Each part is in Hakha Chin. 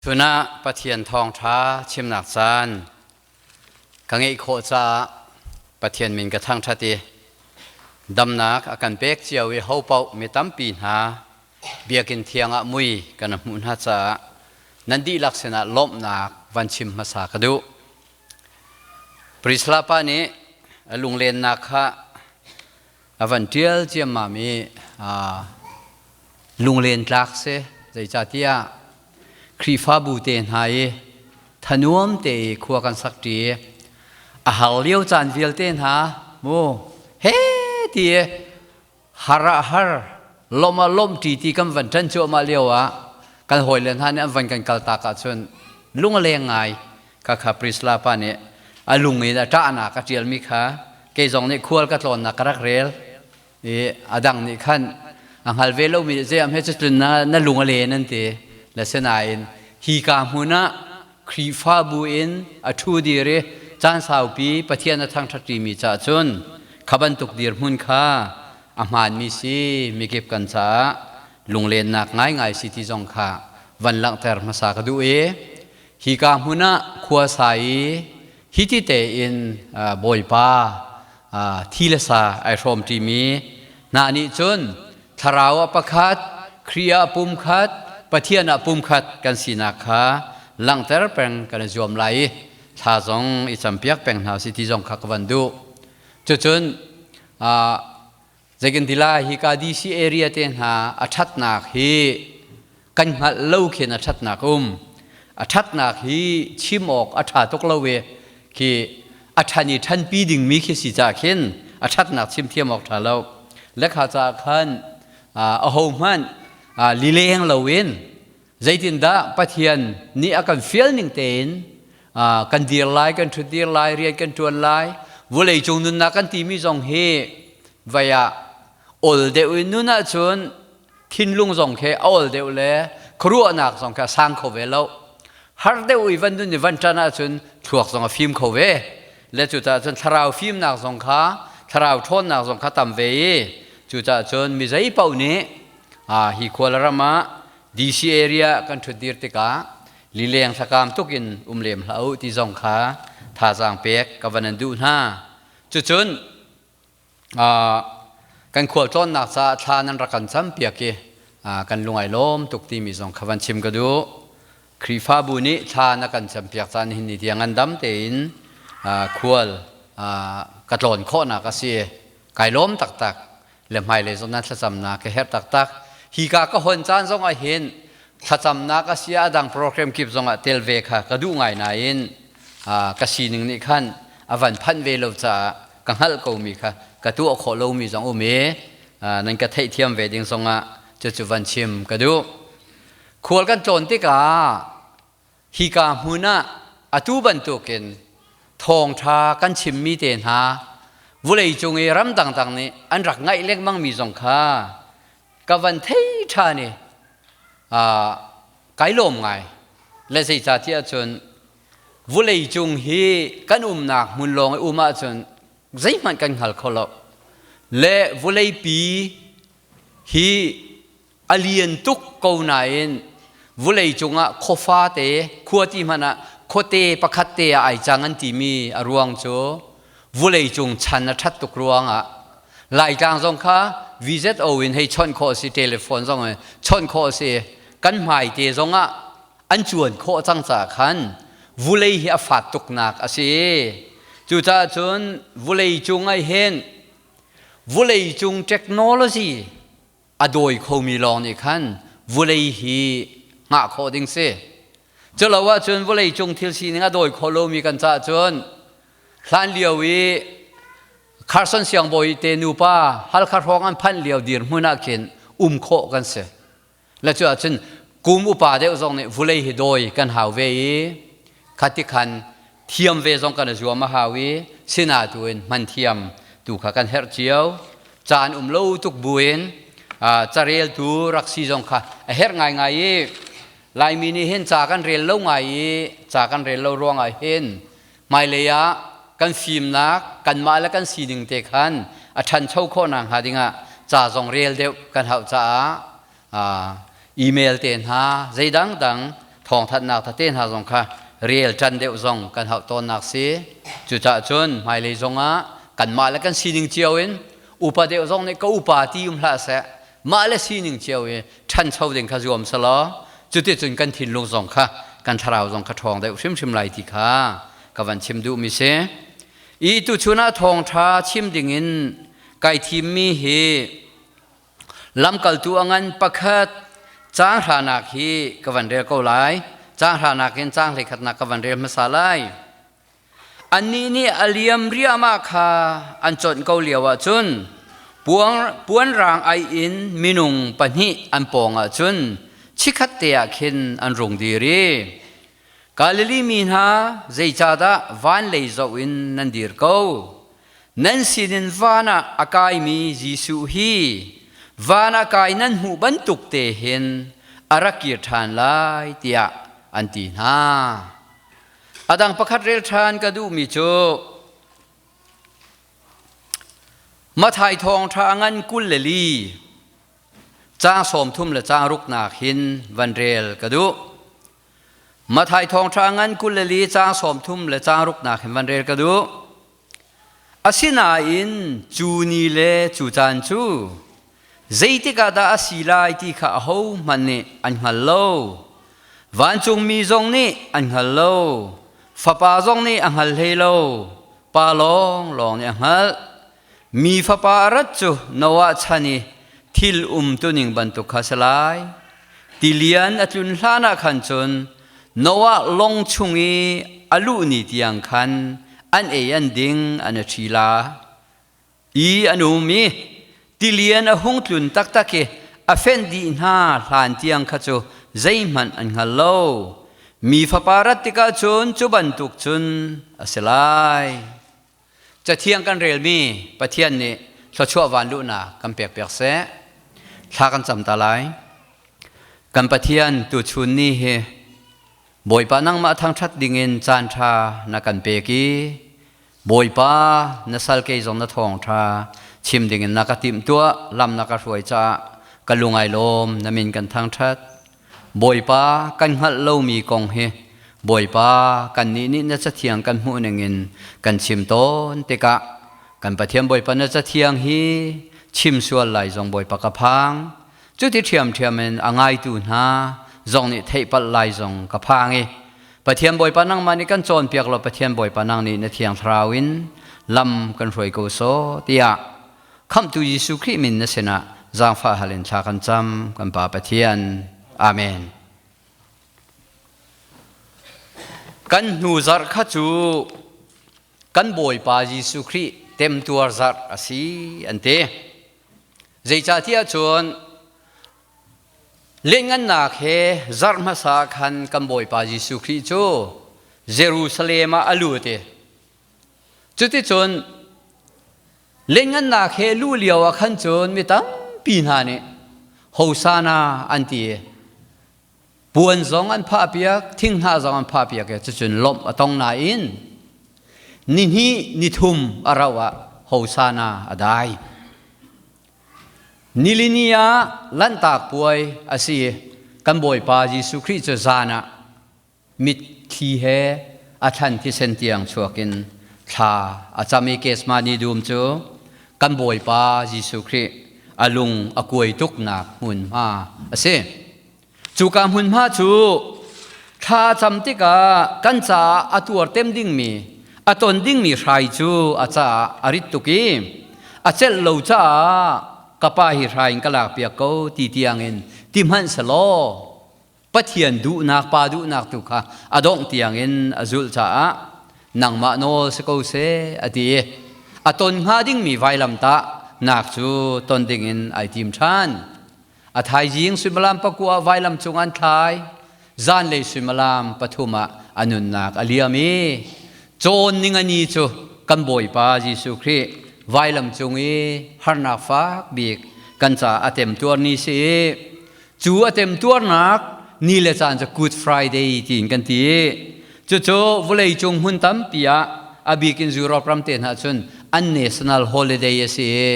Chun ah Pathian thawngṭha chimnak caan ka ngeih khawh caah Pathian min ka thangṭhat i damnak a kan pek cio i hopaoh mi tampi hna biakinn thiang ah mui kan hmuh hna caah nan dihlak sinah lawmhnak van chim hmasa ka duh. Prisla pa nih a lunglennak kha a van ṭial ciammam i lunglen tlak si. Zeicahtiah Khrihfabu te hna i thanuam te i khua kan sak ṭi a har lio caan vialte hna mu he ti har ah har lawmh ah lawmh ṭi ti kan van ṭan cuahmah lio ah kan hawile hna nih an van kan kaltak ahcun lung a leng ngai. Khakha Prisla pa nih a lung in a ṭahnak a ṭialmi kha kei zong nih khual ka tlawnnak ka rak rel i a dang nih khan a hngal ve lomi nih zei am he cucun na, na lung a len an ti. Le sinain hi ka hmun ah Khrihfabu in a ṭhu dir i caan saupi Pathian a thangṭhatṭimi caah cun kha bantuk dirhmun kha a hmaanmi si mikip kan caah lunglennak ngaingai si ti zong kha van langhter hmasa ka duh i hika hmun ah khua sa i hiti tein Bawipa thi le sa ai hrawm ṭimi hna nih cun thlarau ah pakhat, Khrih ah pumkhat, Pathian ah pumkhat kan sinak kha langhter peng kan i zuam lai i thla zong i campiak peng hna si ti zong kha ka van duh. Cucun Zeikan lai hika DC area te hna a ṭhatnak hi kan hngalh lo khin a ṭhatnak um. A ṭhatnak hi chim awk a ṭha tuk lo i khi a ṭhan i ṭhanpi dingmi khi si caah khin a ṭhatnak chim thiam awk ṭha lo. Lekha caah khan ahohmanh lileng loin zeitindah Pathian nih a kan fial ning tein kan dir lai, kan ṭhut dir lai, rian kan ṭuan lai, vawlei cung nunnak kan timi zong hi vai ah ol deuh in nun ahcun thinlung zong khi a ol deuh le khuaruahnak zong khi a sang kho ve lo. Har deuh i van nun i van ṭan ahcun thluak zong a fim kho ve. Le cucaah cun thlarau fimnak zong kha, thlarau ṭhawnnak zong kha tam ve i cucaah cun mi zei paoh nih hi khual ram ah DC area kan ṭhut dir tikah lileng thlakam tuk in um lem hlah u ti zong kha thazaang pek ka van an duh hna. Cucun kan khualtlawnnak caah thla nan rak kan campiak i kan lungai lawm tuk timi zong kha van chim ka duh. Khrihfabu nih thla na kan campiak caan hin ni tiang an dam tein khual ka tlawn khawhnak a si. Kai lawm taktak. Le hmailei zong nan thlacamnak ka herh taktak. Hika ka hon caan zong ah hin thlacamnak a si a dang program kip zong ah tel ve kha ka duh ngai nain ka sining nih khan a van phanh ve lo caah ka hngalh komi kha ka tuah khawh lomi zong um i nan ka theihthiam ve ding zong ah cucu van chim ka duh. Khual kan tlawn tikah hika hmun ah atu bantukin thawngṭha kan chimmi te hna vawleicung i ram dangdang nih an rak ngaih lengmangmi zong kha ka van thei ṭhan i kai lawm ngai. Le zeicahtiah cun vawleicung hi kan umnak hmun lawng i um ahcun zeihmanh kan hngal kho lo. Le vawleipi hi a lian tuk ko nain vulei cungah khuafa te khua ti hmanh ah khuate pakhat te ah ai cang an timi a ruang cu vulei cung chan a ṭhat tuk ruangah Laitlang zong kha VZO in hei chawnh khawh si, telephone zong in chawnh khawh si, kan hmai te zong ah an cuan khawh cang caah khan vulei hi a fat tuknak a si. Cucaah cun vulei cung ah hin vulei cung technology a dawi khomi lawng nih khan vulei hi hngah khawh ding si. Culo ahcun vawlei cung thil sining a dawi kho lomi kan caah cun hlan lio i Carson siangbawi te nupa Halkha hrawng an phanh lio dirhmun ah khin um khawh kan si. Le cu ahcun kum upa deuh zong nih vulei hi dawi kan hau ve i khati khan thiam ve zong kan i zuam a hau i sinah tu in hman thiam tu kha kan herh cio. Caan um lo tuk buin careltu rak si zong kha a herh ngaingai i Laimi nih hin ca kan rel lo ngai i ca kan rel lo ruangah hin hmailei ah kan fimnak kanmah le kan sining te khan a ṭhancho khawh nakhnga dingah ca zong rel deuh kan hauh caah email te hna zeidang dang. Thawngthanhnak tete hna zong kha rel ṭan deuh zong kan hauh tawnnak si. Cucaah cun hmailei zongah kanmah le kan sining cio in upa deuh zong nih ka upa ti um hlah seh, mah le sining cio i ṭhancho ding kha zuam selaw cuticun kan thinlung zong kha kan thlarau zong kha ṭhawng deuh hrimhrim lai ti kha ka van chim duhmi si. I tuchun ah thawngṭha chim dingin kai thimmi hi Lamkaltu a ngan pakhat caang hranak hi ka van rel ko lai. Caang hranak in caang hleikhatnak ka van rel hmasa lai. Annih nih a liam riahmah kha an chawnh ko lio ahcun puan rang ai in minung pahnih an pawng ahcun chikkhat te ah khin an rung dir i Galilee mi hna zeicahdah van lei zoh in nan dir ko? Nan sinin van ah a kaimi Jesuh hi van a kai nan hmuh bantuk te hin a rak kir ṭhan lai tiah an ti hna. A dang pakhat rel ṭhan ka duhmi cu Mathai thawngṭha ngan 24 caang 30 le caang ruknak hin van rel ka duh. Mathai thawngṭha ngan 24 caang 30 le caang ruknak hin van rel ka duh. Asinain cu ni le cu caan cu zeitik ah dah a si lai ti kha ahohmanh nih an hngal lo. Vancungmi zong nih an hngal lo. Fapa zong nih a hngal hlei lo. Pa lawnglawng nih a hngalh. Mi fapa a rat cu Noah chan i thil umtuning bantuk kha si lai. Tilian a tlun hlan ah khan cun Noah lawng chung i a luh ni tiang khan an ei an ding an i ṭhi la i an um i tilian a hung tlun taktak i a fenh dih hna hlan tiang kha cu zeihmanh an hngal lo. Mi fapa rat tikah cun cu bantuk cun a si lai. Cathiang kan relmi Pathian nih thluachuah van luhnak kan pekpiak seh. Thla kan cam ta lai. Kan Pathian tuchun ni hi Bawipa nangmah thangṭhat dingin caan ṭha na kan pek i Bawipa na sal kei zong na thawngṭha chim dingin na ka timhtuah lam na ka hruai caah ka lung ai lawm na min kan thangṭhat. Bawipa kan hngalh lomi kong hi Bawipa kannih nih na cathiang kan hmuh ningin kan chim tawn tikah kan Pathian Bawipa na cathiang hi chim sual lai zong Bawipa ka phang. Cuti ṭhiamṭhiam in a ngaitu hna zong nih theihpalh lai zong ka phang i Pathian Bawipa nangmah nih kan cawnpiak law Pathian Bawipa nang nih na Thiang Thlarau in lam kan hruai ko sawh tiah Khamhtu Jesuh Khrih min na sinah zaangfah hal in thla kan cam kan Pa Pathian. Amen. Kan hnu zarh kha cu kan Bawipa Jesuh Khrih temtuar zarh a si an ti. Zeicahtiah cun lianngannak he zarh hmasa khan kan Bawipa Jesuh Khrih cu Jerusalem ah a lut i cuticun Lianngannak he luh lio ah khan cun mi tampi hna nih Hosana an ti i puan zong an phahpiak, thinghnah zong an phahpiak i cucun lawmh a tong nain nihnih nithum a rauh ah Hosana a dai. Nilini ah Lanhtak puai a si i kan Bawipa Jesuh Khrih cu zan ah mitthli he a thlan thisen tiang chuak in thla a cam i Gethsemane dum cu kan Bawipa Jesuh Khrih a lung a kuai tuknak hmunhma a si. Cuka hmunhma cu thla a cam tikah kan caah a tuar tem dingmi a ton dingmi hrai cu a caah a rit tuk i a celh lo caah ka pa hi hrai in ka lakpiak ko ti tiangin ti hmanh selaw Pathian duhnak pa duhnak tu kha a dongh tiangin a zulh caah nangmah nawl si ko seh a ti i a ton hnga dingmi vailamtah nak cu ton dingin ai tim ṭhan. A thaizing suimilam pakua vailam cung an thlai zanlei suimilam pathum ah a nunnak a liam i cawn ningani cu kan Bawipa Jesuh Khrih vailam cung i harnak fak bik kan caah a temtuar ni si i Cu a temtuarnak ni le caan cu Good Friday tiin kan ti. Cucu vawleicung hmun tampi ah a bik in Europe ram te hna cun an national holiday a si i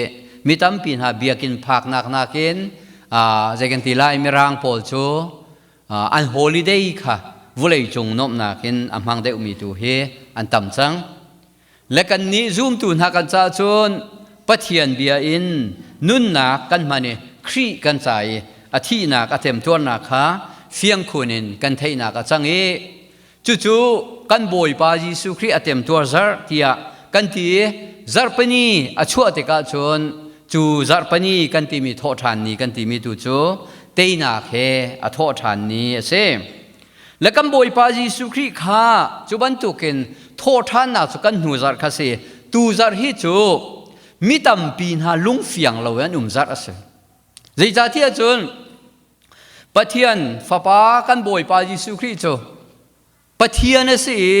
mi tampi hna biakinn phaknak nakin zei kan ti lai mirang pawl cu An holiday kha vulei cung nuamhnak in a hmang deuhmi tu hi an tam cang. Le kannih zumtu hna kan caah cun Pathian bia in nunnak kan hman i Khrih kan ca i a thihnak a temtuarnak kha fiangkhun in kan theihnak a cang i cucu kan Bawipa Jesuh Khrih a temtuar zarh tiah kan ti i zarhpini a chuah tikah cun cu zarhpini kan timi thawhṭhan ni kan timi tu cu teinak he a thawhṭhan ni a si. Le kan Bawipa Jesuh Khrih kha cu bantukin thawhṭhannak cu kan hnu zarh kha si. Tu zarh hi cu mi tampi hna lungfiang lo in an um zarh a si. Zeicahtiah cun Pathian Fapa kan Bawipa Jesuh Khrih cu Pathian a si i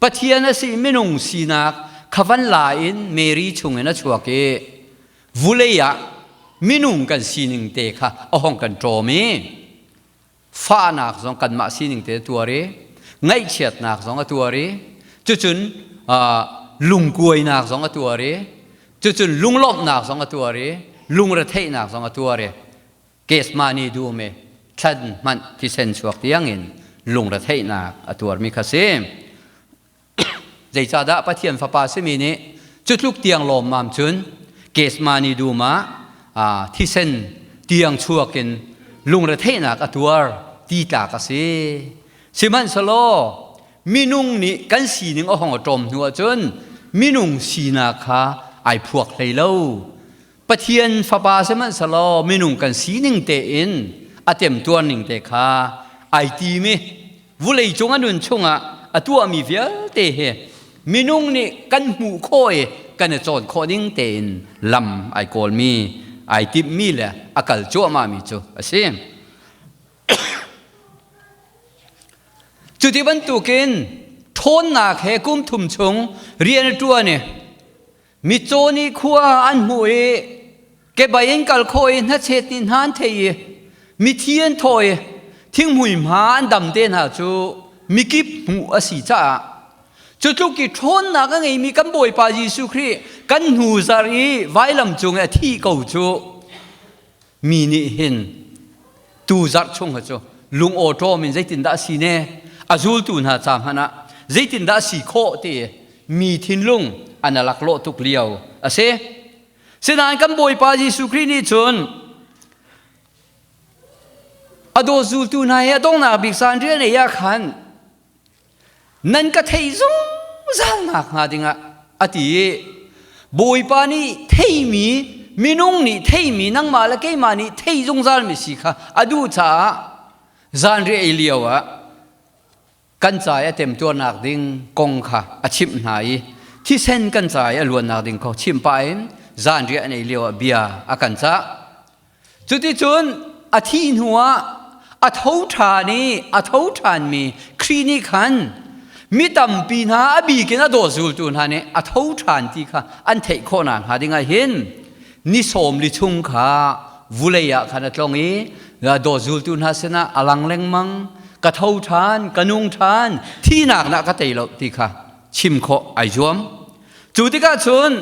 Pathian a si i minung sinak kha van la in Mary chungin a chuak i vulei ah minung kan sining te kha a hong kan ṭawm i fahnak zong kanmah sining te a tuar i ngaihchiatnak zong a tuar i cucun lungkuainak zong a tuar i cucun lunglawmhnak zong a tuar i lungretheihnak zong a tuar i Kesmani dum i thlan hmanh thisen chuak tiangin lungretheihnak a tuarmi kha si. Zeicahdah Pathian Fapa simi nih cutluk tiang lawmmam cun Kesmani dum ah thisen tiang chuak in lungretheihnak a tuar ti tlak a si. Sihmanhsehlaw minung nih kan sining a hong a ṭawm hnu ahcun minung sinak kha ai phuak hlei lo. Pathian Fapa sihmanhsehlaw minung kan sining tein a temtuar ning te kha ai tim i vulei cung a nun chungah a tuahmi vialte hi minung nih kan hmuh khawh i kan i cawn khawh ding tein lam ai kawlmi ai timhmi le a kal cuahmahmi cu a si. Cuti bantukin ṭhawnnak he kum thum chung rian a ṭuan i Mitcaw nih khua an hmuh i kebai in kal khawh i hnachet nih hna an thei i mithi an thaw i thinghmui hma an dam te hna cu mikip hmuh a si caah cu tluk i ṭhawnnak a ngeimi kan Bawipa Jesuh Khrih kan hnu zarh i vailam cung i a thih ko cu mi nih hin tu zarh chung hi cu lung awṭawm in zeitindah a si ne a zultu hna ca hmanh ah zeitindah a si khawh ti mi thinlung an a laklawh tuk lio a si. Sinain kan Bawipa Jesuh Khrih nih cun a daw zultu hna he a donghnak bik zan rian ei ah khan nan ka theih zungzal nakhnga dingah a ti i Bawipa nih theimi minung nih theimi nangmah le keimah nih thei zungzalmi si kha a duh caah zanriah ei lio ah kan ca i a temtuarnak ding kong kha a chimh hna i thisen kan ca i a luannak ding kong chim pah in zanriah an ei lio ah bia a kan cah. Cuticun a thih hnuah a tho ṭhan i a tho ṭhanmi Khrih nih khan mi tampi hna a bik in a dawt zultu hna nih a tho ṭhan ti kha an theih khawh nakhnga dingah hin ni sawm li chung kha vulei ah khan a tlong i dawt zultu hna sinah a lang lengmang ka tho ṭhan ka nung ṭhan thihnak nah ka tei lo ti kha chim khawh ai zuam. Cu tikah cun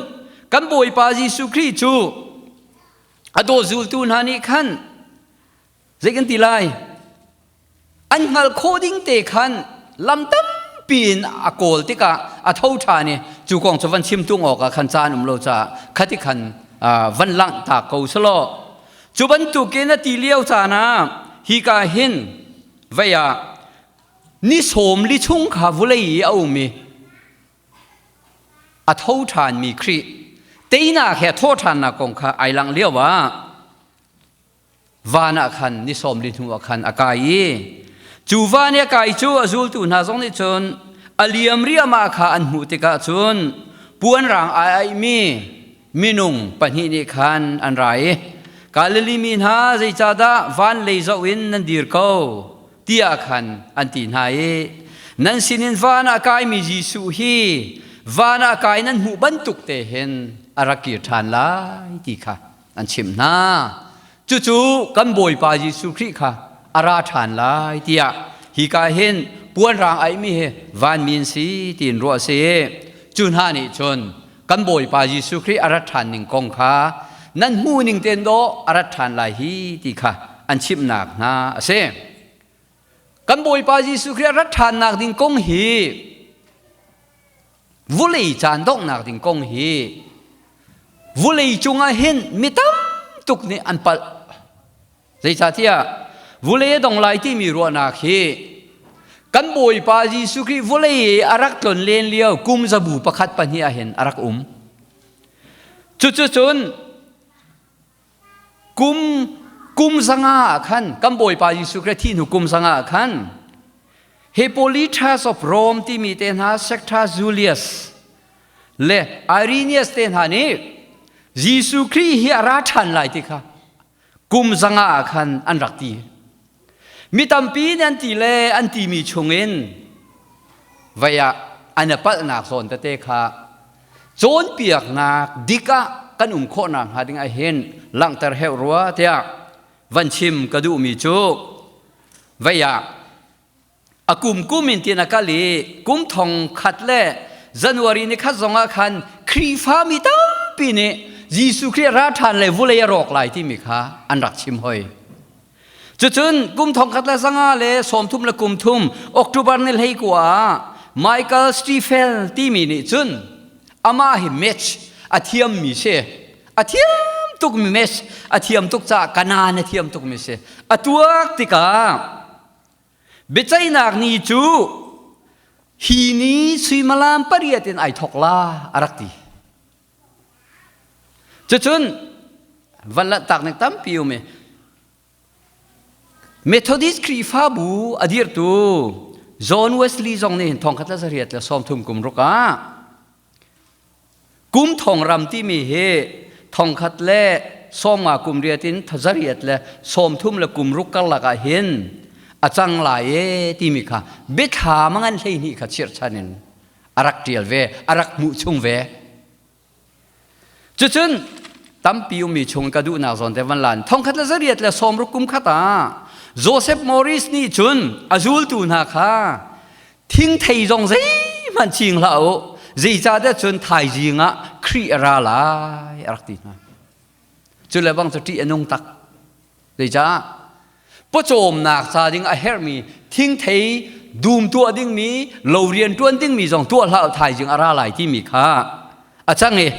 kan Bawipa Jesuh Khrih cu a daw zultu hna nih khan zei kan ti lai an hngalh khawh ding te khan lam tampi in a kawl tikah a tho ṭhan i cu kong cu van chim tung awkah khan caan um lo caah khati khan van langhtak ko selaw cu bantukin a ti lio caan ah hika hin vei ah ni sawm li chung kha vulei i a um i A tho ṭhanmi Khrih teinak he thawhṭhannak kong kha ai langh lio ah van ah khan ni sawm li hnu ah khan a kai i cu van i a kai cu a zultu hna zong nih cun a liam riahmah kha an hmuh tikah cun puan rang ai aihmi minung pahnih nih khan an ra i Galilee mi hna zeicahdah van lei zoh in nan dir ko tiah khan an ti hna i nan sinin van ah kaimi Jesuh hi van ah kai nan hmuh bantuk te hin a rak kir ṭhan lai ti kha an chimh hna. Cucu kan Bawipa Jesuh Khrih kha a ra ṭhan lai tiah hika hin puan rang aihmi hi vanmi an si tiin ruah a si. Cu hna nih cun kan Bawipa Jesuh Khrih a rat ṭhan ning kong kha nan hmuh ning tein dawh a rat ṭhan lai hi ti kha an chimhnak hna a si. Kan Bawipa Jesuh Khrih a rat ṭhannak ding kong hi vulei caan donghnak ding kong hi vulei cungah hin mi tam tuk nih an palh. Zeicahtiah vulei a dong lai timi ruahnak hi kan Bawipa Jesuh Khrih vulei i a rak tlon len lio kum zabu pakhat pahnih ah hin a rak um. Cucu cun kum kum zanga ah khan kan Bawipa Jesuh Khrih thih hnu kum zanga ah khan Hippolytus of Rome timi te hna Secta Julius le Irenaeus te hna nih Jesuh Khrih hi a ra ṭhan lai ti kha kum zanga ah khan an rak ti. Mi tampi nih an ti le an timi chungin vei ah an i palhnak zawn tete kha cawnpiaknak dik ah kan um khawhnak hnga ding ah hin langhter heuh rua tiah van chim ka duhmi cu vei ah a kum kum in tin a kal i kum thong khat le January ni khat zong ah khan Khrihfa mi tampi nih Jesuh Khrih ra ṭhan le vulei a rawk lai timi kha an rak chim hoi. Cucun kum thongkhat le 130 le kum thum October ni 19 ah Michael Stiefel timi nih cun amah hi match a thiammi si. A thiam tukmi match a thiam tuk caah kanan a thiam tukmi si. A tuak tikah biaceihnak ni cu hi ni suimilam pariat in ai thok la a rak ti. Cucun van lanhtak ning tampi um i Methodist Khrihfabu a dirtu John Wesley zong nih hin thongkhat le zariat le sawmthum kum ruk ah kum thong ram timi hi thongkhat le sawmnga kum riat in zariat le sawmthum le kum ruk karlak ah hin a cang lai e timi kha biathla mangan 12 kha chirhchan in a rak ṭial ve a rak hmuh chung ve. Cucun tampi ummi chung ka duhnak zawn te van lan thongkhat le zariat le sawmruk kum khat ah Joseph Morris nih cun a zultu hna kha thingthei zong zeihmanh ching hlah u zeicahtiah cun thaizing ah Khrih a ra lai a rak ti hna. Cu le bang cu ṭih a nung tak. Zeicah? Pawcawmnak ca ding a herhmi thingthei dum tuah dingmi lo rian ṭuan dingmi zong tuah hlah thaizing a ra lai timi kha a cang i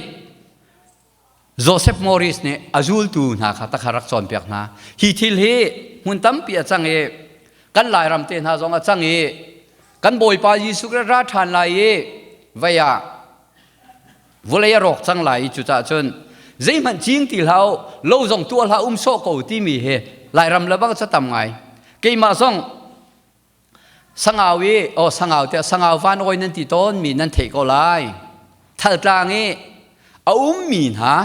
Joseph Morris nih a zultu hna kha takha rak cawnpiak hna. Hi thil hi hmun tampi a cang i kan Lairam te hna zong a cang i kan Bawipa Jesuh Khrih ra ṭhan lai i vei ah Vawlei a rawk cang lai i cucaah cun zeihmanh cing ti hlah u, lo zong tuah hlah um sawh ko timi hi Lairam le bang cu tam ngai. Keimah zong Sangau i oh Sangau tiah Sangau van oi nan ti tawn mi nan theih ko lai. Thaltlang i a ummi hna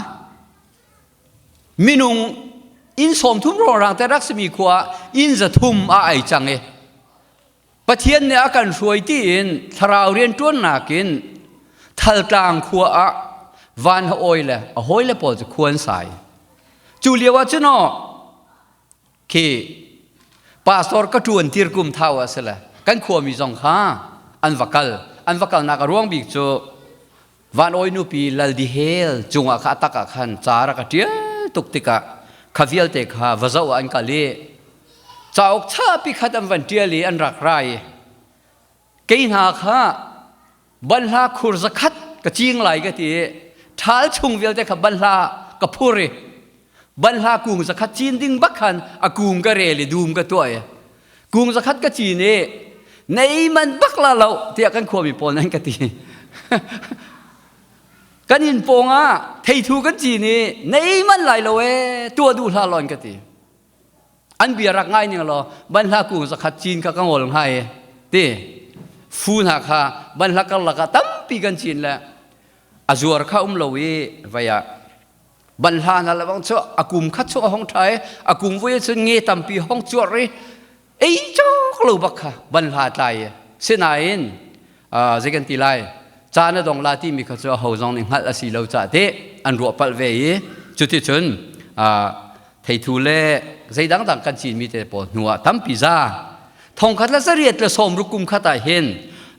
minung inn 30 rawrang te rak simi khua inn 300 a ai cang i Pathian nih a kan hruai tiin thlarau rianṭuannak in Thaltlang khua ah van hawi le a hawile pawl cu khua an sai. Cu lio ah cun aw khi pastor ka ṭuan tir kum thau ah si le kan khuami zong kha an va kal. An va kalnak a ruang bik cu Van Awi nupi Lal Di Hel cungah kha a tak ah khan ca rak a ṭial tuk tikah kha vialte kha va zoh ah an kal i cauk chapi khat an van ṭial i an rak ra i kei hna kha banhla khur zakhat ka cing lai ka ti i ṭhal chung vialte kha banhla ka phur i banhla kung zakhat cin ding bak khan a kung ka rel i dum ka tuah i kung zakhat ka cin i nei man bak la lo tiah kan khuami pawl nan ka ti. Kan inn pawng ah theithu kan cin i nei man lai lo e tuah duh hlah law an ka ti. An bia rak ngai ning law banhla kung zakhat cin kha ka ngol hnga e ti. Fu hna kha banhla karlak ah tampi kan cin le a zuar kha um lo i vai ah banhla hna le bang cu a kum khat chung a hong ṭha i a kum vui cun nge tampi hong cuar i ei cawk lo bak kha banhla tlai i sinain zei kan ti lai caan a dong la timi kha cu a ho zong nih hngalh a si lo cah te an ruah palh ve i cuticun theithu le zei dangdang kan cinmi te pawl hnu ah tampi za thongkhat le zariat le sawmruk kum khat ah hin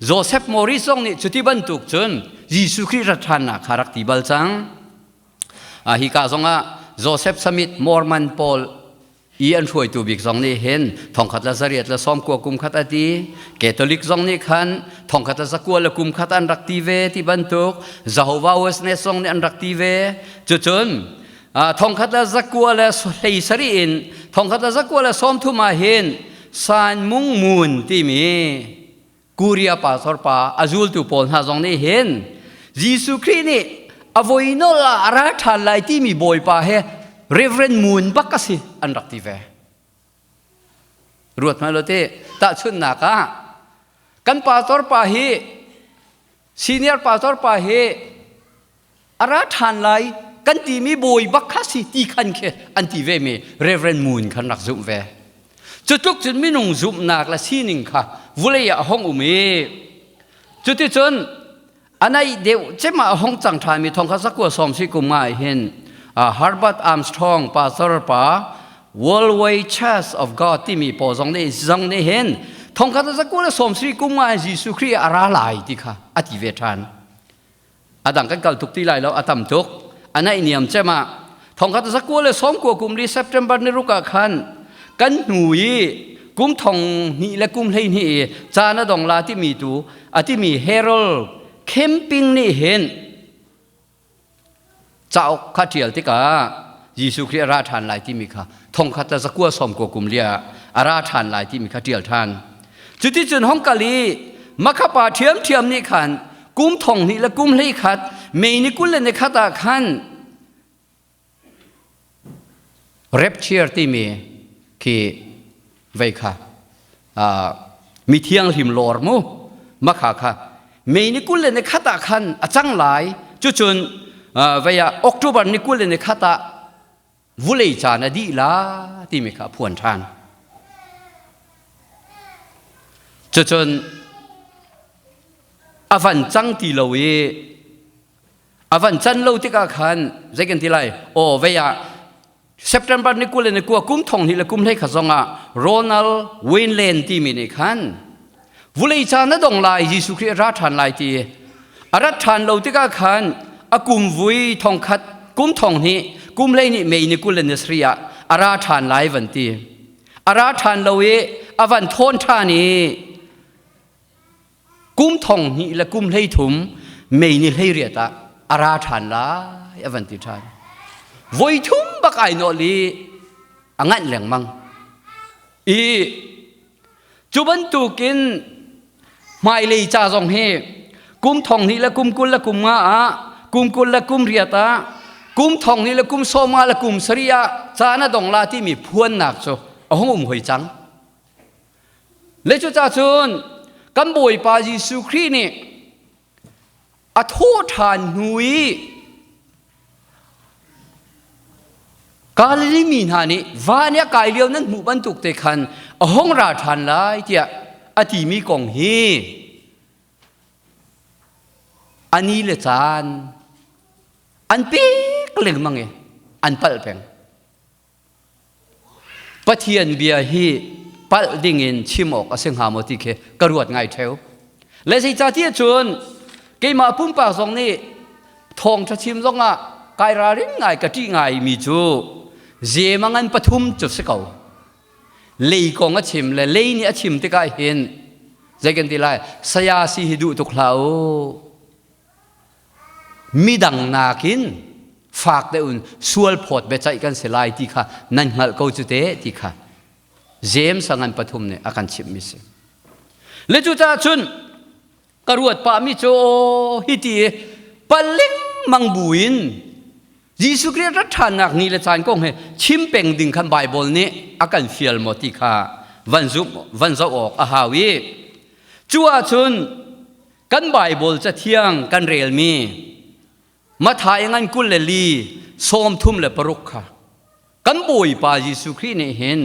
Joseph Morris zong nih cuti bantuk cun Jesuh Khrih rat ṭhannak kha rak ti bal cang. Hi ka zongah Joseph Smith Mormon pawl I an hruaitu bik zong nih hin thongkhat le zariat le sawmkua kum khat a ti. Catholic zong nih khan thongkhat le zakua le kum khat an rak ti ve ti bantuk. Jehovah Witness zong nih an rak ti ve. Cucun thongkhat le zakua le hlei sarih in thongkhat le zakua le sawmthum ah hin San Mung Moon timi Korea pastor pa a zultu pawl hna zong nih hin Jesuh Khrih nih a voi nol ah a ra ṭhan lai timi Bawipa he Reverend Moon bak a si an rak ti ve. Ruat hmanh lo te tahchunhnak ah kan pastor pa hi senior pastor pa hi a ra ṭhan lai kan timi bawi bak kha si ti khan khi an ti ve mi Reverend Moon khan rak zumh ve. Cu tluk cun minung zumhnak le sining kha vulei ah a hong um i cuticun a naih deuh cem ah a hong cang ṭhanmi thong kha zakua sawm si kum ah hin Herbert Armstrong pastor pa Worldwide Church of God timi pawl zong nih zong nih hin thong kha zakua le sawm si kum ah Jesuh Khrih a ra lai ti kha a ti ve ṭhan. A dang kan kal tuk ti lai lo, a tam tuk. A naih niam cem ah thongkhat zakua le sawmkua kum li September ni ruk ah khan kan hnu i kum thong hnih le kum 12 i caan a dong la timi tu a timi Harold Camping nih hin cauk kha ṭial tikah Jesuh Khrih a ra ṭhan lai timi kha thongkhat le zakua sawmkua kum lia a ra ṭhan lai timi kha ṭial ṭhan. Cuticun hong kal i makhapa ṭhiamṭhiam nih khan kum thong hnih le kum 11 May ni 21 ah khan rapture timi khi vei kha mi thianghlim lawr mu makha kha May ni 21 ah khan a cang lai cucun vei ah October ni 21 ah vulei caan a dih la timi kha a phuan ṭhan. Cucun a van cang ti lo i a van can lo tikah khan zei kan ti lai aw vei ah September ni 29 kum thong hnih le kum hlei kha zongah Ronald Wayne timi nih khan vulei caan a dong lai Jesuh Khrih a ra ṭhan lai ti a rat ṭhan lo tikah khan a kum vui thong khat kum thong hnih kum hlei nih May ni 27 ah a ra ṭhan lai van ti a ra ṭhan lo i a van thawn ṭhan i kum thong hnih le kum 33 May ni 18 ah a ra ṭhan lai a van ti ṭhan voi thum bak ai nawl i a nganh lengmang i Cu bantukin hmailei ca zong hi kum thong hnih le kum 20 le kum nga ah kum 20 le kum riat ah kum thong hnih le kum 50 le kum 70 ah caan a dong la timi phuannak cu a hung um hoi cang. Le cucaah cun kan Bawipa Jesuh Khrih nih a thawh ṭhan hnu i Galilee mi hna nih van i a kai lio nan hmuh bantuk te khan a hung ra ṭhan lai tiah a timi kong hi a ni le caan an pek lengmang i an palh peng. Pathian bia hi palh dingin chim awk a si hnga maw ti khi ka ruat ngai ṭheo. Le zeicahtiah cun keimah pumpak zong nih thawngṭha chim zongah kai ralring ngai ka ṭih ngai mi cu zema ngan pathum cu si ko. Lei kong a chim le lei nih a chim tikah hin zei kan ti lai saya si hi duh tuk hlah u. Midang nakin fak deuh in sual phawt biaceih kan si lai ti kha nan hngalh ko cu te ti kha James a ngan pathum nih a kan chimhmi si. Le cucaah cun ka ruat pahmi cu hi ti paling mang buin Jesuh Khrih rat ṭhannak ni le caan kong he chim peng ding khan Baibal nih a kan fial maw ti kha van zumh van zoh awk a hau i cu ahcun Kan Baibal cathiang kan relmi Matthai ngan 24 36 kha kan Bawipa Jesuh Khrih nih hin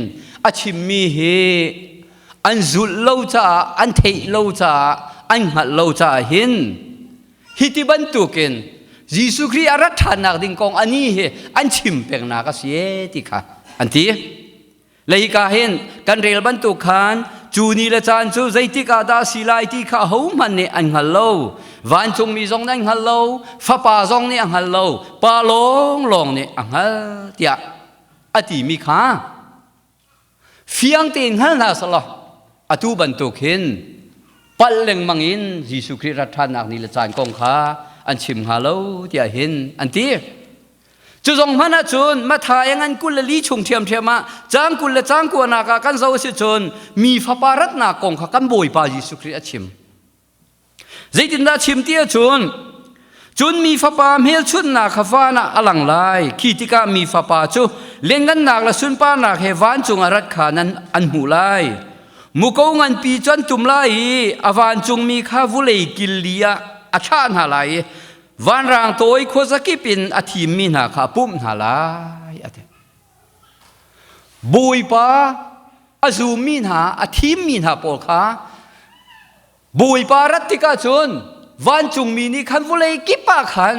a chimmi hi an zulh lo caah an theih lo caah an hngalh lo caah hin hi ti bantukin Jesuh Khrih a rat ṭhannak ding kong ani hi an chim pengnak a si e ti kha an ti. Le hika hin kan rel bantuk khan cu ni le caan cu zeitik ah dah si lai ti kha ahohmanh nih an hngal lo. Vancungmi zong nih an hngal lo, Fapa zong nih a hngal lo, Pa lawnglawng nih a hngal tiah a timi kha. Fiang tein hngal hna selaw atu bantuk hin palh lengmang in Jesuh Khrih rat ṭhannak ni le caan kong kha an chim hnga lo tiah hin an ti. Cu zong hmanh ahcun Matthai ngan 24 chung ṭhiamṭhiam ah caang 20 le caang kuanak ah kan zoh a si cun mi fapa ratnak kong kha kan Bawipa Jesuh Khrih a chim. Zeitindah chim ti ahcun cun mi fapa hmelchunhnak kha van ah a lang lai. Khi tikah mi fapa cu lianngannak le sunparnak he vancung ah rat kha nan an hmuh lai. Muko nganpi cu an tum lai i a vancungmi kha vulei kil li ah a thlah hna lai i vanrang tawi khuazakip in a thimmi hna kha a pumh hna lai a ti. Bawipa a zummi hna a thimmi hna pawl kha Bawipa rat tikah cun vancungmi nih khan vawlei kip ah khan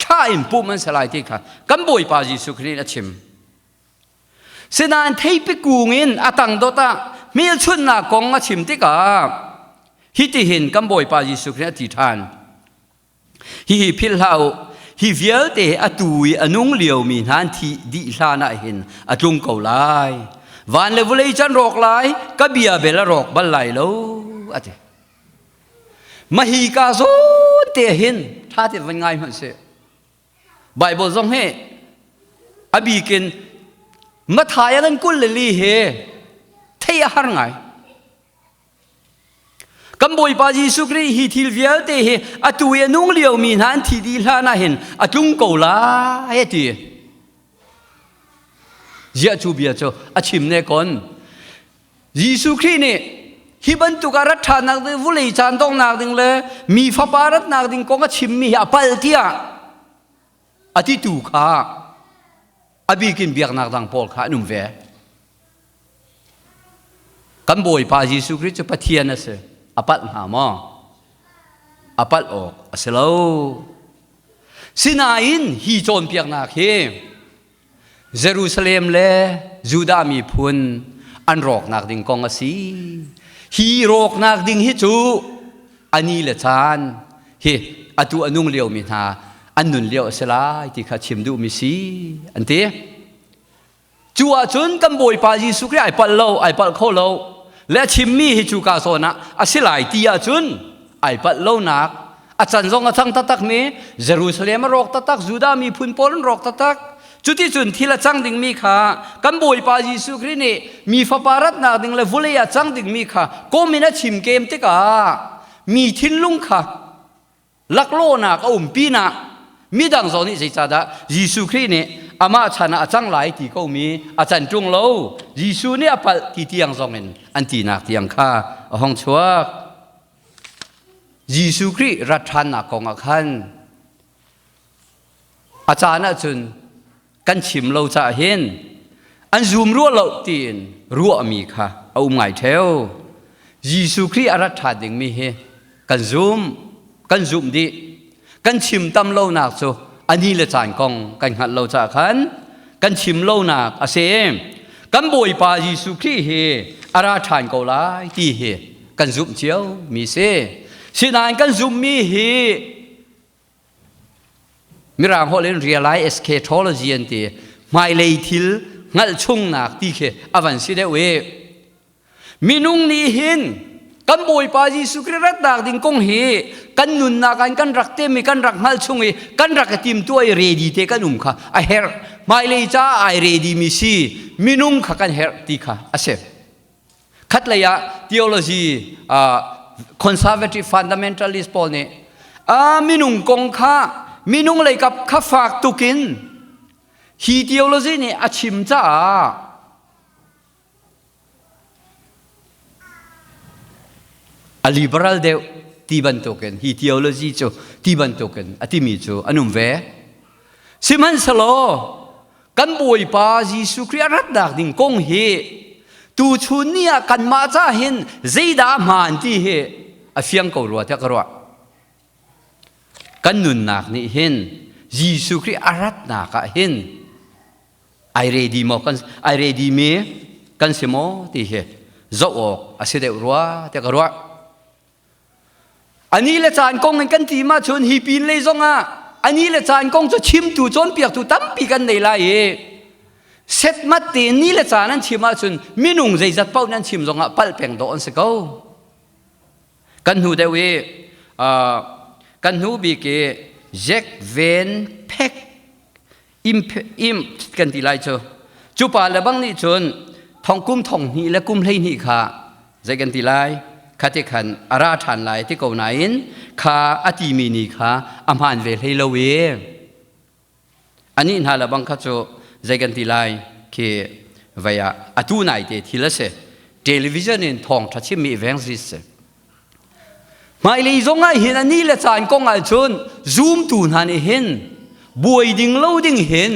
thla in pumh an si lai ti kha kan Bawipa Jesuh Khrih nih a chim. Sinain theipi kung in a tang dot ah hmelchunhnak kong a chim tikah hitihin kan Bawipa Jesuh Khrih a ti ṭhan. Hihi philh hlah u, hi vialte atu i a nung liomi hna an thih dih hlan ah hin a tlung ko lai. Van le vawlei cu an rawk lai, ka bia bel a rawk bal lai lo, a ti. Mahi ka zawn te hin ṭha tein van ngai hmanh sih. Bible zong hi a bikin Matthai a ngan 24 hi theih a har ngai. Kan Bawipa Jesuh Khrih hi thil vialte hi atu i a nung liomi hna an thih dih hlan ah hin a tlung ko lai a ti. Ziah cu bia cu a chim ne kon. Jesuh Khrih nih hi bantuk a rat ṭhannak ding vulei caan donghnak ding le mi fapa ratnak ding kong a chimmi hi a palh tiah a titu kha a bikin biaknak dang pawl kha an um ve. Kan Bawipa Jesuh Khrih cu Pathian a si. A palh hnga maw? A palh awk a si lo. Sinain hi cawnpiaknak hi Jerusalem le Judah miphun an rawknak ding kong a si. Hi rawknak ding hi cu ani le caan hi atu a nung liomi hna an nun lio a si lai ti kha chim duhmi si an ti. Cu ahcun kan Bawipa Jesuh Khrih ai palh lo, ai palh kho lo. Le a chimmi hi cu ka zawn ah a si lai ti ahcun ai palh lonak a can zong a cang taktakmi Jerusalem a rawk taktak, Judah miphun pawl an rawk taktak. Cuticun thil a cang dingmi kha kan Bawipa Jesuh Khrih nih mi fapa ratnak ding le vulei ah cang dingmi kha kom in a chim kem tikah mi thinlung kha laklawhnak a um pinah midang zong nih zeicahdah Jesuh Khrih nih amah chan ah a cang lai ti komi a can ṭung lo Jesuh nih a palh ti tiang zong in an tinak tiang kha a hong chuak Jesuh Khrih rat ṭhannak kong ah khan a caan ahcun kan chim lo caah hin an zum rua lo tiin ruahmi kha a um ngai ṭheo. Jesuh Khrih a rat ṭhan dingmi hi kan zum, kan zumh dih. Kan chim tam lonak cu a ni le caan kong kan hngalh lo caah khan kan chim lonak a si. Kan Bawipa Jesuh Khrih hi a ra ṭhan ko lai ti hi kan zumh cio mi si. Sinain kan zumhmi hi Mirang holh in realize eschatology an ti. Hmailei thil hngalh chungnak ti khi a van si deuh i minung nih hin kan Bawipa Jesuh Khrih ratnak ding kong hi kan nunnak ah kan rak tem i kan rak hngalh chung i kan rak i timtuah i ready te kan um kha a herh. Hmailei caah ai ready mi si minung kha kan herh ti kha a si. Khatlei ah theology conservative fundamentalist pawl nih minung kong kha minung leikap kha fak tukin hi theology nih a chim caah a liberal deuh ti bantukin hi theology cu ti bantukin a timi cu an um ve. Sihmanhsehlaw kan Bawipa Jesuh Khrih a ratnak ding kong hi tuchun ni ah kanmah ca hin zeidah a hmaan ti hi a fiang ko rua tiah ka ruah. Kan nunnak nih hin Jesuh Khrih a ratnak ah hin ai ready maw kan ai ready mi kan si maw ti hi zoh awk a si deuh rua tiah ka ruah. Ani le caan kong in kan ti ma cun hi pin lei zong ah ani le caan kong cu chimtu cawnpiaktu tampi kan nei lai i. Setmat te ni le caan an chim ahcun minung zeizat paoh nan chim zongah palh peng dawh an si ko. Kan hnu deuh i kan hnu bik i Jack Van Peck im kan ti lai cu cu pa le bang nih cun thong kum thong hnih le kum 12 kha zei kan ti lai kha ti khan a ra ṭhan lai ti ko nain kha a timi ni kha a hmaan ve hlei lo i Anih hna le bang kha cu zei kan ti lai khi vei ah atu nai te thil a si. Television in thawngṭha chimmi evangelist si. Hmailei zong ah hin ani le caan kong ah cun zumtu hna nih hin buai ding lo ding hin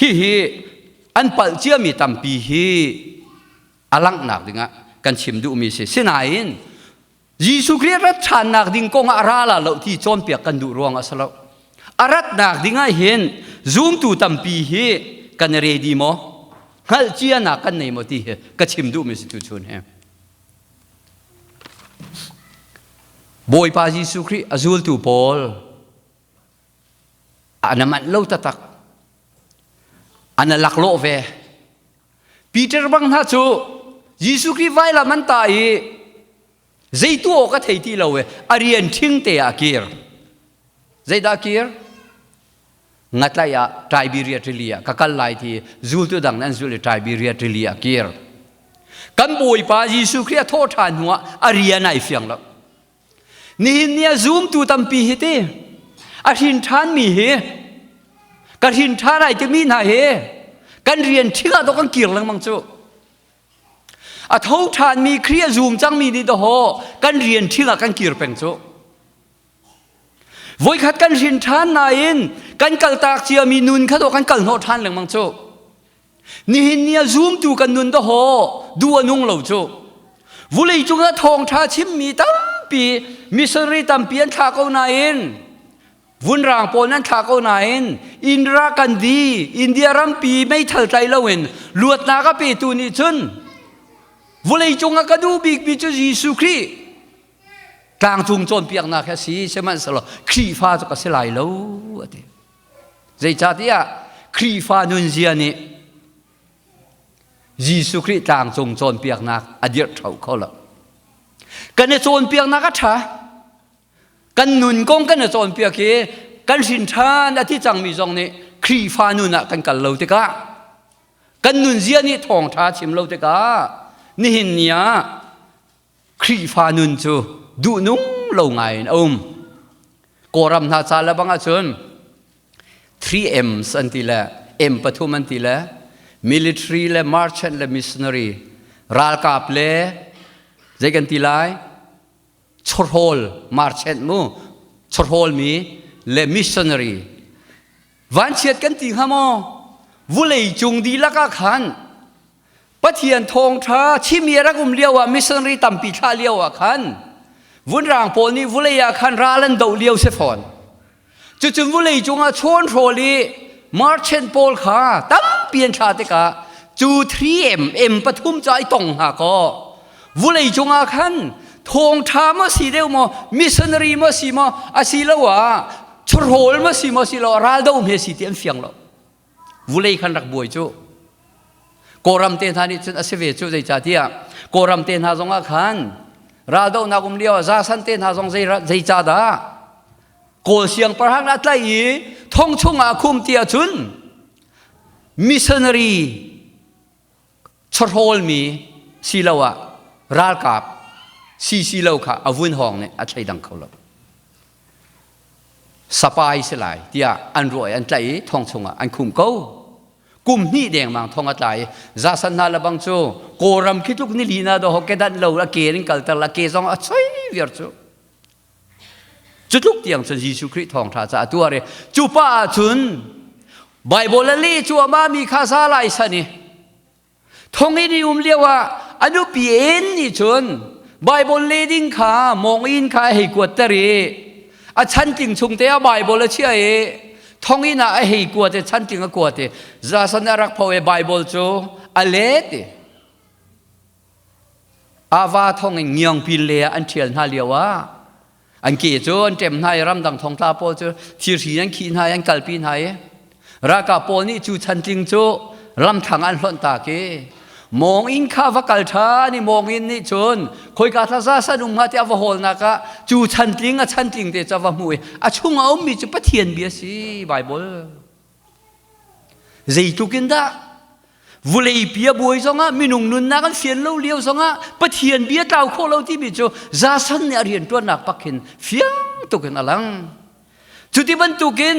hihi an palh ciami tampi hi a langhnak dingah kan chim duhmi si. Sinain Jesuh Khrih rat ṭhannak ding kong ah a ra la lo ti cawnpiak kan duh ruang a si lo. A ratnak ding ah hin zumtu tampi hi kan i ready maw? Hngalh cianak kan nei maw ti hi ka chim duhmi si tuchun hi. Bawipa Jesuh Khrih a zultu pawl an manh lo taktak. An laklawh ve. Peter bang hna cu Jesuh Khrih vailam an tah i zei tu awk a thei ti lo i a rian ṭhing te ah a kir. Zeidah a kir? Ngatlaih ah Tiberia rili ah ka kal lai ti zultu dang an zul i Tiberia rili ah kir. Kan Bawipa Jesuh Khrih a thawh ṭhan hnuah a rian ai fiang lo. Nihin ni ah zumtu tampi hi ti a hrin ṭhanmi hi ka hrin ṭhan ai timi hna hi kan rian ṭhing ah dawh kan kir lengmang cu. A tho ṭhanmi Khrih a zum cangmi nih dawhaw kan rian ṭhing ah kan kir peng cu. Voikhat kan hrin ṭhan nain kan kaltak ciami nun kha dawh kan kal hnawh ṭhan lengmang cu. Nihin ni ah zumtu kan nun dawhaw duh a nung lo cu. Vulei cungah thawngṭha chimmi tampi missionary tampi an thlah ko nain vunrang pawl nan thlah ko nain Indira Gandhi India rampi meithal tlai loin luatnak a petu nih cun vulei cungah ka duh bikmi cu Jesuh Khrih tlangcung cawnpiaknak hi a si sihmanhsehlaw Khrihfa cu ka si lai lo a ti. Zeicahtiah Khrihfa nunzia nih Jesuh Khrih tlangcung cawnpiaknak a dirh ṭho kho lo. Kan i cawnpiaknak a ṭha. Kan nun kong kan i cawnpiak i kan hrin ṭhan a ti cangmi zong nih Khrihfa nun ah kan kal lo tikah kan nunzia nih thawngṭha chim lo tikah nihin ni ah Khrihfa nun cu duhnung lo ngai in a um. Kawlram hna ca le bang ahcun 3 M's an ti le M pathum an ti le military le merchant le missionary ralkap le zei kan ti lai chawhrawl merchant mu chawhrawl mi le missionary vanchiat kan ti hnga maw vulei cung dihlak ah khan Pathian thawngṭha chim i a rak um lio ah missionary tampi thlah lio ah khan vunrang pawl nih vulei ah khan ral an doh lio si fawn. Cucun vulei cungah chawn hrawl i merchant pawl kha tampi an thlah tikah cu 3M M pathum ca i tong hna kaw vulei cungah khan thawngṭha maw si deuh maw missionary maw si maw asiloah chawhrawl maw si maw siloah raldo hme si ti an fiang lo. Vulei khan rak buai cu. Kawlram te hna nih cun a si ve cu zeicahtiah Kawlram te hna zongah khan raldohnak um lio ah zasan te hna zong zeicahdah Kawl siangpahrang a tlaih i thong chungah a khum ti ahcun missionary chawhrawlmi siloah ralkap si si lo kha a vun hawng nih a thleidang kho lo. Sapai si lai tiah an ruah i an tlaih i thong chungah an khum ko. Kum hnih dengmang thong a tla i zasan hna lebang cu Kawlram khi tluk ni lina do kedan lo a ke in kalter la ke zong a choi viar cu. Cu tluk tiang cun Jesuh Khrih thawngṭha ca a tuar i cu pa ah cun Baibal a leh cuahmah mi kha za lai san i thonginn i um lio ah a nupi en nih cun Baibal le ding kha mawng inn kha a hei kuatter i a chantling chung te ah Baibal a chiah i thonginn ah a hei kuat i chantling a kuat i zasan a rak pho i Baibal cu a let i Ava thong in ngiangpin le ah an ṭhial hna lio ah an ke cu an ṭem hna i ramdang thongtla pawl cu thirhri an khih hna i an kalpi hna i. Ralkap pawl nih cu chantling cu ramthlang an hlonh tak i mawng inn kha va kal ṭhan i mawng inn nih cun khoika thlaza san um hnga tiah va hawlnak ah cu chantling a chantling te cu a va hmuh i a chung a ummi cu Pathian bia si Bible. Zeitluk in dah Vuleipi a buai zongah minung nunnak an fian lo lio zongah Pathian bia tlau khawh lo timi cu Jason nih a rianṭuannak pak hin fiang tuk in a lang. Cuti bantukin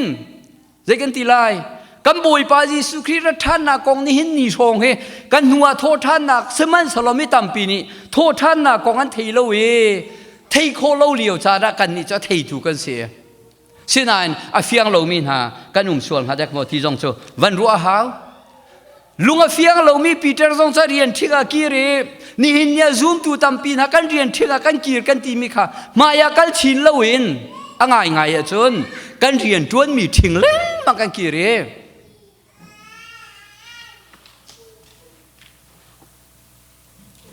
zei kan ti lai? Kan Bawipa Jesuh Khrih rat ṭhannak kong nihin ni hrawng hi kan hnu ah thawhṭhannak sihmanhsehlaw mi tampi nih thawhṭhannak kong an thei lo i thei khawh lo lio caan ah kannih cu a theitu kan si. Sinain a fiang lomi hna kan um sual hnga dek maw ti zong cu van ruah a hau. Lung a fiang lomi Peter zong cu rian ṭhing ah kir i nihin ni ah zumtu tampi hna kan rian ṭhing ah kan kir kan timi kha hmai ah kal chin loin a ngaingai ahcun kan rian ṭuanmi ṭhing lengmang kan kir i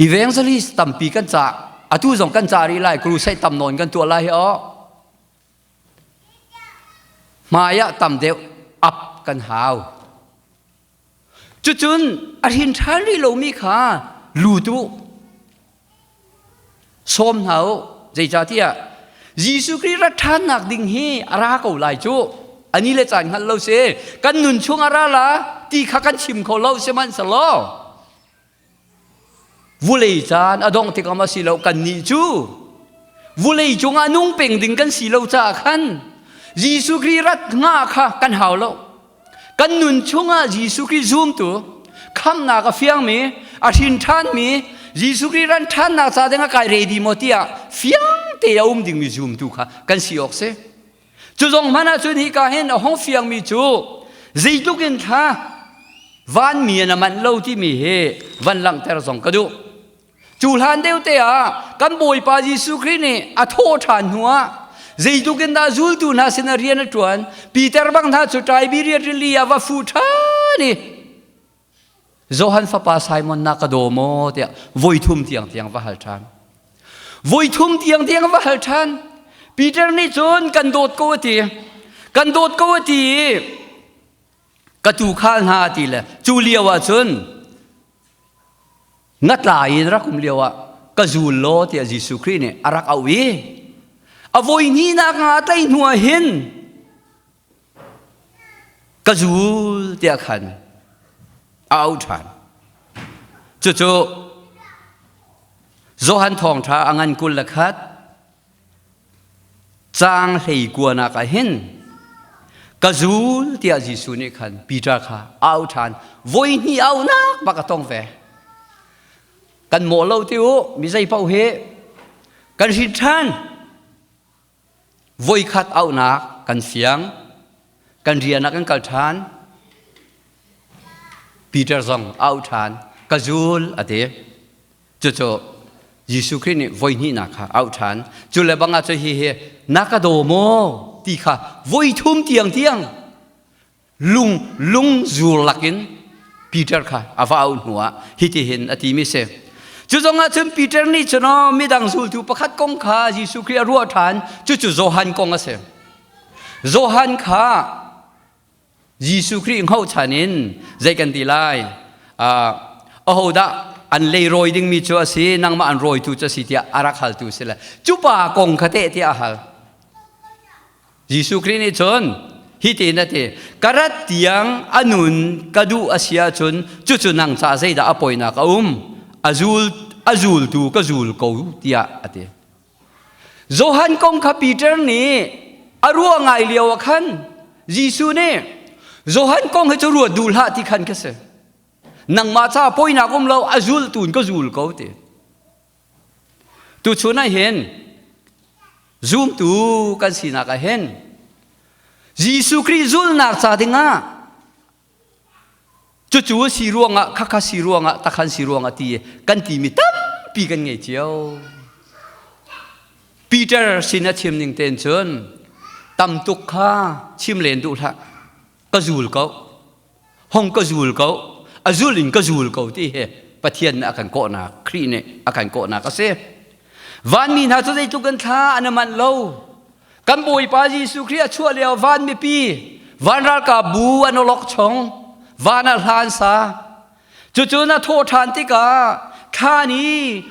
evangelist tampi kan cah atu zong kan cah rih lai crusade tam nawn kan tuah lai hi aw Hmai ah tam deuh ap kan hau. Cucun a hrin ṭhan rih lomi kha lut u. Sawm hna u. Zeicahtiah Jesuh Khrih rat ṭhannak ding hi a ra ko lai cu. Ani le caan hngalh lo si. Kan nun chung a ra la ti kha kan chim kho lo sihmanhsehlaw Vulei caan a dongh tikah ma si lo kannih cu vulei cungah nung peng ding kan si lo caah khan Jesuh Khrih rat nga kha kan hau lo. Kan nun chungah Jesuh Khrih zumtu khamnak a fiangmi a hrin ṭhanmi Jesuh Khrih ran ṭhannak ca ding a kai ready maw tiah fiang te a um dingmi zumtu kha kan si awk si. Cu zong hmanh ahcun hika hin a hong fiangmi cu zeitluk in thla vanmi an a manh lo timi hi van langhter zong ka duh. Cu hlan deuh te ah kan Bawipa Jesuh Khrih nih a thawh ṭhan hnu ah zeitluk in dah zultu hna sin ah rian a ṭuan Peter bang hna cu Tiberias rili ah va fu ṭhan i Johan fapa Simon na ka daw maw tiah voithum tiang tiang va hal ṭhan. Voithum tiang tiang va hal ṭhan. Peter nih cun kan dawt ko a ti. Kan dawt ko a ti i ka tuukhal hna a ti le cu lio ah cun ngatla in rak um lio ah ka zul law tiah Jesuh Khrih nih a rak auh i a voi hnihnak nga tlaih hnu ah hin Ka zul tiah khan a auh ṭhan. Cucu Johan thawngṭha a ngan 21 caang hlei kuanak ah hin ka zul tiah Jesuh nih khan Peter kha a auh ṭhan. Voi hnih auhnak bak a tong ve. Kan mawh lo ti u, mi zei paoh hi kan hrin ṭhan. Voikhat auhnak kan fiang, kan rian ah kan kal ṭhan. Peter zong a auh ṭhan, ka zul a ti. Cucu Jesuh Khrih nih voi hnihnak kha auh ṭhan. Cu le bang ah cu hi hi na ka daw maw ti kha voi thum tiang tiang lung lung zur lakin Peter kha a va auh hnuah hitihin a timi si. Cu zongah cun Peter nih cun midang zultu pakhat kong kha Jesuh Khrih a ruah ṭhan cucu Johan kong a si. Johan kha Jesuh Khrih hngohchan in zei kan ti lai ahodah an leirawi dingmi cu a si nangmah an rawitu cu a si tiah a rak haltu si le cu pa kong kha teh tiah a hal. Jesuh Khrih nih cun hitin a ti ka rat tiang a nun ka duh a si ahcun cucu nang caah zeidah a poinak a um a zul a zultu ka zul ko tiah a ti Johan kong kha Peter nih a ruah ngai lio ah khan Jesuh nih Johan kong hi cu ruat duh hlah ti khan ka si nangmah caah poinak um lo a zultu in ka zul ko ti Tuchun ah hin zumtu kan sinak ah hin Jesuh Khrih zulnak ca dingah cucu si ruangah khakha si ruangah takhan si ruangah ti kan timi tampi kan ngei cio. Peter sin a chim ning tein cun tam tuk kha chim len duh hlah ka zul ko hong ka zul ko a zul in ka zul ko ti hi Pathian nih a kan kawhnak Khrih nih a kan kawhnak a si vanmi hna cu zeitluk kan thla an manh lo kan Bawipa Jesuh Khrih a chuah lio van mipi Van ralkap bu an awlok chong, van ah hlan sa. Cucu na thawh ṭhan tikah thlan i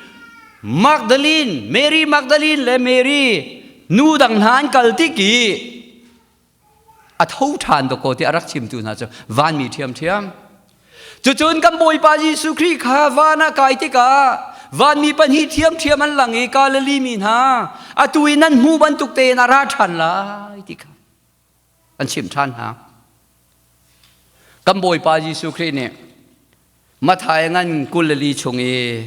Magdalene, Mary Magdalene le Mary nu dang hna an kal tik i a tho ṭhan dawkaw ti a rak chimtu hna cu vanmi ṭhiamṭhiam. Cucun kan Bawipa Jesuh Khrih kha van ah kai tikah vanmi pahnih ṭhiamṭhiam an lang i Galilee mi hna atu i nan hmuh bantuk tein a ra ṭhan lai ti kha an chimh ṭhan hna. Kan Bawipa Jesuh Khrih nih Matthai ngan 24 chung i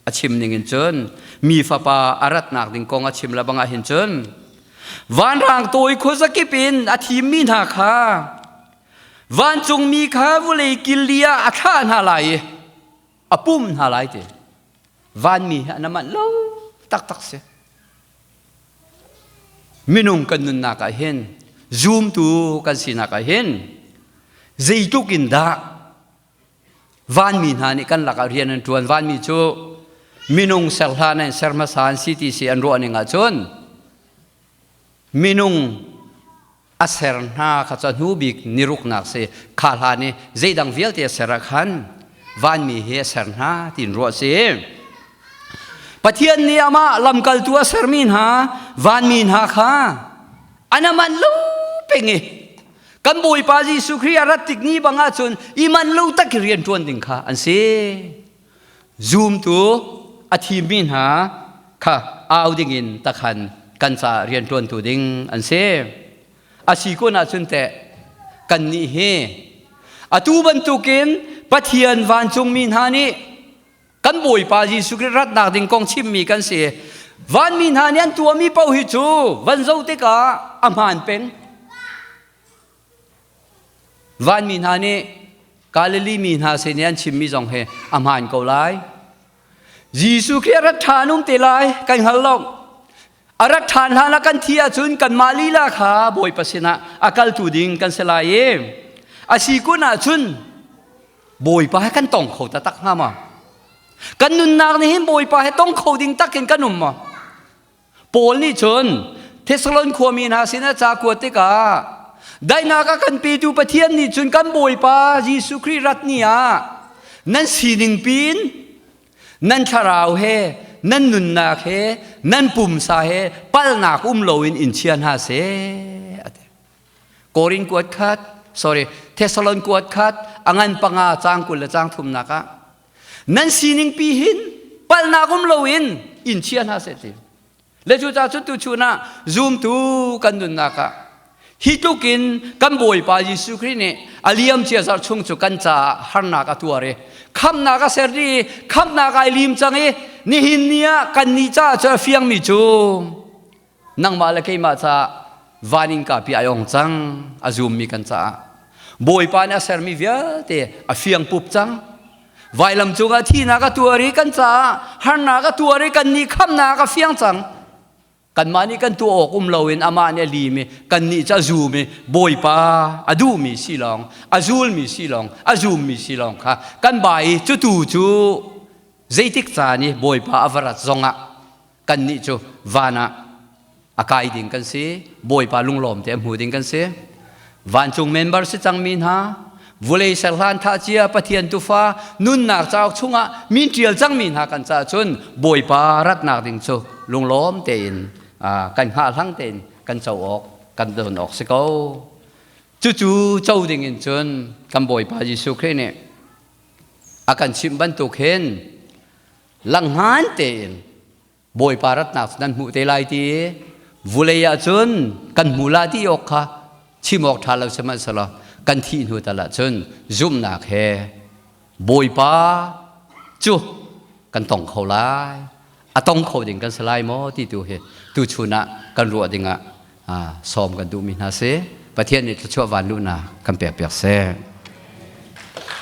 a chim ning in cun mi fapa a ratnak ding kong a chim le bangah hin cun vanrang tawi khuazakip in a thimmi hna kha vancungmi kha vulei killi ah a thlah hna lai i a pum hna lai ti vanmi hi an manh lo taktak si. Minung kan nunnak ah hin, zumtu kan sinak ah hin, zeitluk in dah vanmi hna nih kan lakah rian an ṭuan. Vanmi cu minung ser hlan in ser hmasa an si ti si an ruah ning ahcun minung a ser hna kha cu a hnu bik niruknak si. Kha hlan i zeidang vialte a ser ah khan vanmi hi a ser hna tiin ruah si. Pathian nih amah lamkaltu a sermi hna vanmi hna kha an aman lo peng i kan Bawipa Jesuh Khrih a rat tik ni bang ahcun i man lo tak i rian ṭuan ding kha an si. Zumtu a thimmi hna kha au dingin takhan kan caah rianṭuantu ding an si. A si kun ahcun teh kannih hi atu bantukin Pathian vancungmi hna nih kan Bawipa Jesuh Khrih ratnak ding kong chimmi kan si. Vanmi hna nih an tuahmi paoh hi cu van zoh tikah a hmaan peng. Vanmi hna nih Galilee mi hna sin i an chimmi zong hi a hmaan ko lai. Jesuh Khrih a rat ṭhan um te lai kan hngal lo. A rat ṭhan hlan ah kan thi ahcun kanmah lila kha Bawipa sinah a kaltu ding kan si lai i a si kun ahcun Bawipa he kan tong kho taktak hnga maw? Kan nunnak nih hin Bawipa he tong kho ding takin kan um maw? Paul nih cun Thessalon khuami hna sinah ca kuat tikah daihnak a kan petu Pathian nih cun kan Bawipa Jesuh Khrih rat ni ah nan sining pin nan thlarau he nan nunnak he nan pumsa he palnak um loin in chia hna seh a ti. Korin kuat khat sorry Thessalon kuat khat a ngan panga caang 20 le caang thumnak ah nan sining pi hin palnak um loin in chia hna seh ti. Le cucaah cun tuchun ah zumtu kan nunnak ah hi tluk in kan Bawipa Jesuh Khrih nih a liam cia zarh chung cu kan caah harnak a tuar i khamnak a ser dih i khamnak ai lim cang i nihin ni ah kan nih caah cu a fiangmi cu nangmah le keimah caah van in kapi ai ong cang. A zummi kan caah Bawipa nih a sermi vialte a fiang pup cang. Vailam cungah thihnak a tuar i kan caah harnak a tuar i kan nih khamnak a fiang cang. Kanmah nih kan tuah awk um loin amah nih a lim i kannih cu a zum i Bawipa a duhmi si lawng, a zulmi si lawng, a zummi si lawng kha kan bai i cutu cu zeitik caan i Bawipa a va rat zongah kannih cu van ah a kai ding kan si. Bawipa lunglawm te a hmu ding kan si. Vancung member si cangmi hna, vulei serhlan thah cia Pathian tufa nunnak cauk chungah min ṭial cangmi hna kan caah cun Bawipa ratnak ding cu lunglawm tein kan hngahhlang tein kan co awk kan don awk si ko. Cucu co ding in cun kan Bawipa Jesuh Khrih nih a kan chimh bantuk hin langhngan tein Bawipa ratnak cu nan hmuh te lai ti vulei ah cun kan hmu la ti awk kha chim awk ṭha lo sihmanhsehlaw kan thih hnu tal ah cun zumhnak he Bawipa cu kan tong kho lai, a tong kho ding kan si lai maw ti tu hi tuchun ah kan ruah ding ah sawm kan duhmi hna si. Pathian nih thluachuah van luhnak kan pek piak seh.